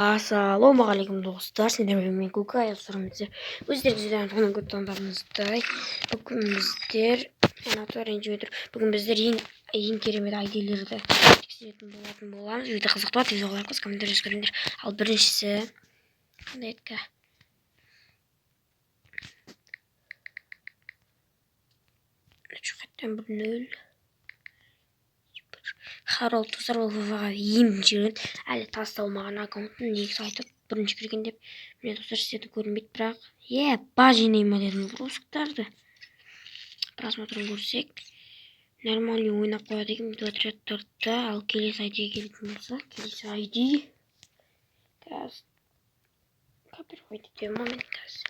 Ассалаумағалейкум, достар! Сендермен мен, Көке. Достарымыз, өздеріңіз соның көріп, бүгін біздер ана ренжімей тұр. Бүгін біздер ең ең керемет айдилерді тексеретін болатын боламыз. Видео қызықты болады, видеоға лайк басып, комментарий жазып көріңдер. Ал біріншісі қандай еді? Қайтадан 1-0. Харолд, достар, ол ВВ-ға ең бірінші кірген, әлі тасталмаған аккаунтын негізі айтып, бірінші кірген деп. Міне, достар, сіздерде көрінбейді, бірақ е ба жинай ма дедім русктарды. Просмотрын көрсек, нормальный ойнап қояды екен бүйтіп отрядтарда. Ал келесі айдиге келетін болсақ, келесі айди қазір копировать етемін, момент, қазір.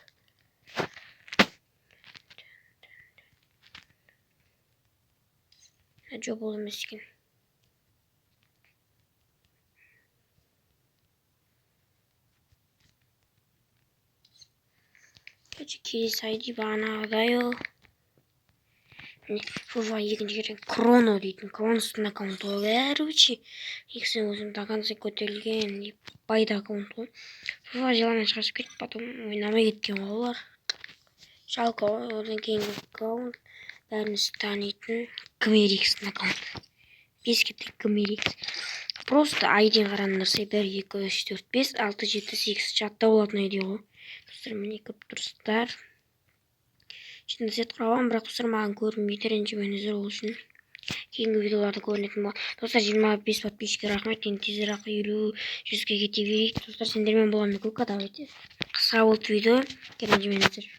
Жоқ, ол емес екен. Короче, келесі ID бағанағыдай ол. Міне, ФФ екінші керген Кроно дейтін, Кроностың аккаунты ғой. Короче, иксен өзім до конца көтерілген байда аккаунт қой. ФФ желание шығарып кетіп, потом ойнамай кеткен ғой олар. Жалко ғой. Одан кейінгі аккаунт бәріміз танитын Гмерикстің аккаунты. Бес кетті Гмерикс. Просто айдин қараңдарса, бір, екі, үш, төрт, бес, алты, жеті, сегіз, жаттап алатын айди ғой. Достар, міне, көріп тұрсыздар. Жеті құрап, бірақ, достар, маған көрінбейді, ренжімеңіздер ол үшін. Кейінгі видеоларда көрінетін болады. Достар, 25 подписчикке рахмет. Енді тезірек 50, 100-ге кете берейік. Достар, сендермен боламын, Көка. Давайте. Қысқа болды видео, ренжімеңіздер.